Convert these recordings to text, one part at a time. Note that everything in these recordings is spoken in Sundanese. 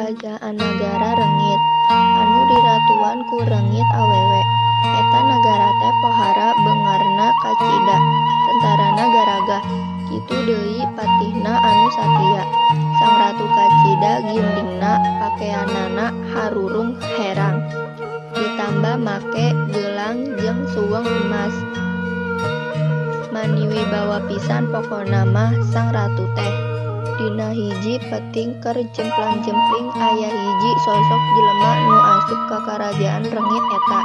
Karajaan Nagara Rengit anu diratuan ku Rengit awewe. Eta nagara teh pohara beungharna kacida, tentarana garagah, kitu deui patihna anu satia. Sang Ratu kacida gindingna, pakeanana harurung herang, ditamba make geulang jeung suweng emas. Mani wibawa pisan pokona mah sang ratu teh. Dina hiji peuting keur jemplang-jempling aya hiji sosok jelema nu asup ka Karajaan Rengit eta.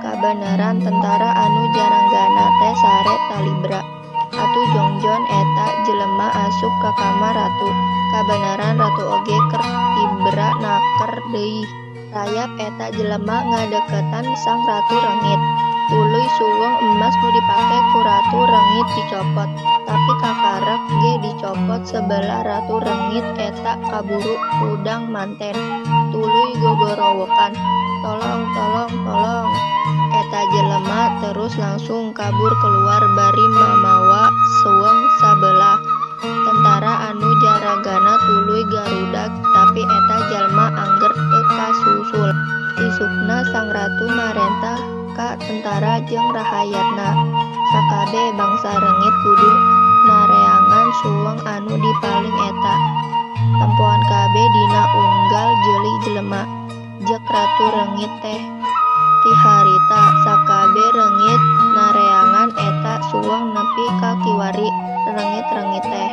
Kabeneran tentara anu jaranggana teh sare talibra. Atuh jongjon eta jelema asup ka kamar ratu. Kabeneran ratu oge keur tibra naker deui. Rayap eta jelema ngadeukeutan sang Ratu Rengit. Tuluy suweng emas nu dipake ku Ratu Rengit dicopot, tapi kakarek ge dicopot sebelah Ratu Rengit eta kaburu hudang manten. Tuluy gogorowokan, "Tolong, tolong, tolong!" Eta jelema terus langsung kabur keluar bari mamawa suweng sabelah. Tentara anu jaragana tuluy garudag tapi eta jalma angger teu kasusul. Isukna sang ratu marentah ka tentara jeung rahayatna, sakabeh bangsa Rengit kudu nareangan suweng anu dipaling eta. Tempoan kabeh dina unggal jeuli jelema, jek Ratu Rengit teh. Ti harita sakabeh Rengit nareangan eta suweng nepi ka kiwari rengit-rengit teh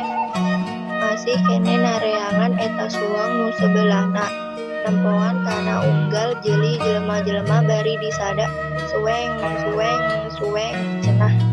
masih keneh nareangan eta suweng nu sebelahna. Nempoan kana unggal jeuli jelema-jelema bari disada, "Suweng, suweng, suweng cenah."